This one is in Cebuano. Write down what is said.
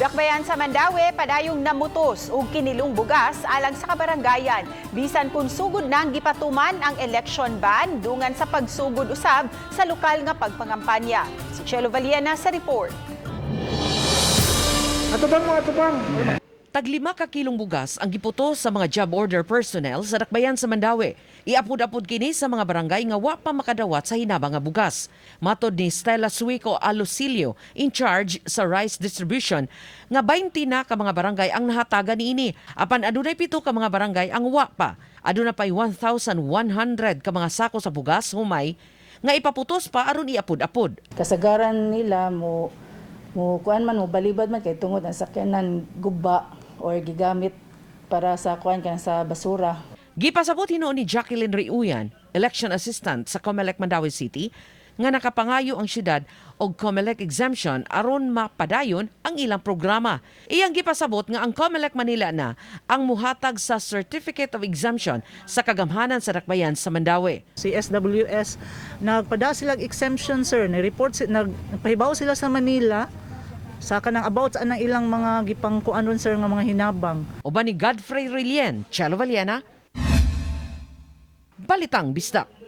Dakbayan sa Mandaue, padayong namutos og kinilong bugas alang sa kabarangayan. Bisan kung sugod nang gipatuman ang election ban dungan sa pagsugod usab sa lokal nga pagpangampanya. Si Chelo Valiena sa report. Atubang mo, atubang. Tag-5 ka kilong bugas ang giputo sa mga job order personnel sa dakbayan sa Mandaue. Iapod-apod kini sa mga barangay nga wa pa makadawat sa hinabang nga bugas. Matod ni Stella Suico Alusilio, in charge sa rice distribution, nga 20 na ka mga barangay ang nahatagan niini. Apan adunay 7 ka mga barangay ang wa pa. Aduna pay 1,100 ka mga sako sa bugas humay nga ipaputos pa aron iapod-apod. Kasagaran nila mo kuan man, mo balibad man kay tungod ang sakyanan guba or gigamit para sa kuan kanang sa basura. Gipasabot hinuon ni Jacqueline Riuyan, election assistant sa COMELEC Mandaue City, nga nakapangayo ang syudad og COMELEC exemption aron mapadayon ang ilang programa. Iyang gipasabot nga ang COMELEC Manila na ang muhatag sa Certificate of Exemption sa kagamhanan sa dakbayan sa Mandaue. Si SWS, nagpada sila exemption, sir. Ni report si, nagpahibaw sila sa Manila sa kanang about sa anang ilang mga gipangkuan ron, sir, nga mga hinabang. Uban ni Godfrey Relien, Chelo Valiena, Balitang Bisdak.